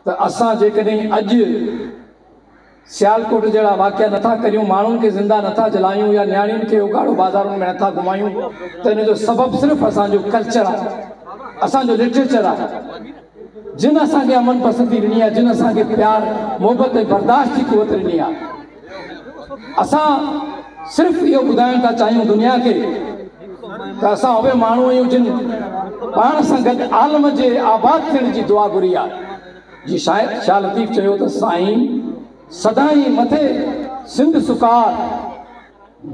ته اسان جيڪڏهن اڄ سيالڪوٽ جهڙا واقعا نٿا ڪريون، ماڻهن کي زنده نٿا جلايون يا نياڻين کي اگهاڙو بازارن ۾ نٿا گهمايون ته ان جو سبب صرف اسان جو ڪلچر آهي، اسان جو لٽريچر آهي. جن اسان کي امن پسندي ڏني آهي، جن اسان کي پيار، محبت ۽ برداشت جي قوت ڏني آهي. اسان صرف اهو ٻڌائڻ ٿا چاهيون دنيا کي ته اسان اهي ماڻهو آهيون جن پاڻ سان گڏ عالم جي آباد ٿيڻ جي دعا گهري آهي. جي شايد شاهه لطيف چيو ته سائين سدائين مٿي سنڌ سڪار،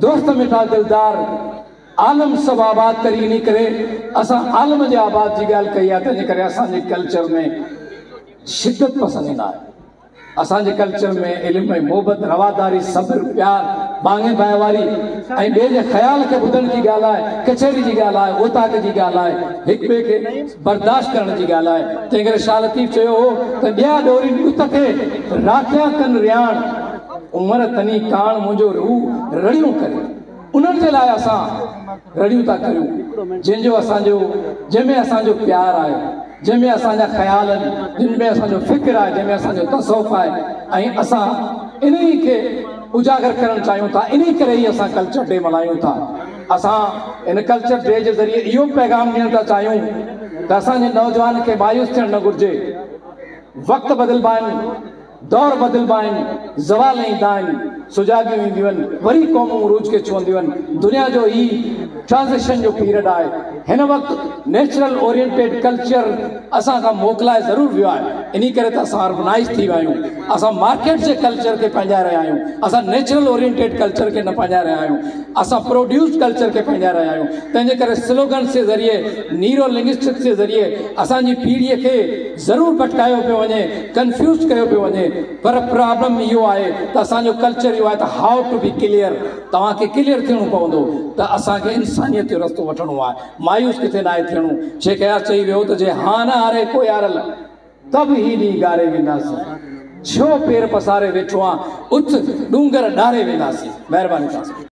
دوست مٺا دلدار، عالم سڀ آباد ڪري. انهي ڪري اسان عالم جي آباد جي ڳالهه ڪئي آهي، تنهنجي ڪري اسان جي ڪلچر ۾ شدت پسندي نه آهي. اسان جي ڪلچر ۾ علم ۽ محبت، رواداري، صبر، پيار، ڀاڱي ڀائيواري ۽ ٻئي جي خيال کي ٻڌڻ جي ڳالهه آهي، ڪچهري جي ڳالهه آهي، اوطاق جي ڳالهه آهي، هڪ ٻئي کي برداشت ڪرڻ جي ڳالهه آهي. تنهن ڪري شاهه لطيف چيو هو ته ڏيا ڏورين ڏٿ کي، راتيان ڪن رياڻ، عمر تني ڪاڻ منهنجو روح رڙيون ڪري. انهن جي لاء اسان رڙيون ٿا ڪريون، جن جو اسان جو جنهن ۾ اسان جو پيار آهي، جنهن ۾ اسان جا خيال آهن، جن ۾ اسان جو فڪر آهي، جنهن ۾ اسان جو تصوف آهي ۽ اسان انهي کي اجاگر ڪرڻ چاهيون ٿا. انهي ڪري ئي اسان ڪلچر ڊي ملهايون ٿا. اسان ان ڪلچر ڊي جي ذريعي اهو پيغام ڏيڻ ٿا چاهيون ته اسان جي نوجوان کي مايوس ٿيڻ نه گهرجي. وقت بدلبا آهن، دور بدلبا آهن، زوال ايندا آهن، سجاڳيون اينديون آهن، وري قومون عروج کي ڇهنديون آهن. دنيا جو هي ٽرانزيشن جو پيريڊ آهي. هن وقت نيچرل اورينٽيڊ ڪلچر اسان کان موڪلائي ضرور ويو آهي. انهي ڪري ته اسان اربنائيز ٿي ويا آهيون. اسان مارڪيٽ جي ڪلچر کي پنهنجائي رهيا آهيون. اسان نيچرل اورينٽيڊ ڪلچر کي نه پنهنجائي رهيا آهيون. اسان پروڊيوسڊ ڪلچر کي پنهنجائي رهيا آهيون. تنهن جي ڪري سلوگنس جي ذريعي، نيرو لنگسٽڪس جي ذريعي اسان جي پيڙهيء کي ضرور ڀٽڪايو پيو وڃي، ڪنفيوز ڪيو پيو وڃي. پر پرابلم اهو آهي ته اسان جو ڪلچر اهو آهي ته how to be clear, توهان کي ڪليئر ٿيڻو پوندو ته اسان کي انسانيت جو رستو وٺڻو آهي، مايوس ڪٿي ناهي ٿيڻو. شيخ اياز چئي ويو ته جي هان نه هاري ڪو يارل، ته به هي ڏينهن گاري وينداسين. ڇو پير پساري ويٺو آن، اٿ ڏونگر ڏاري وينداسين. مهرباني توهان سڀني.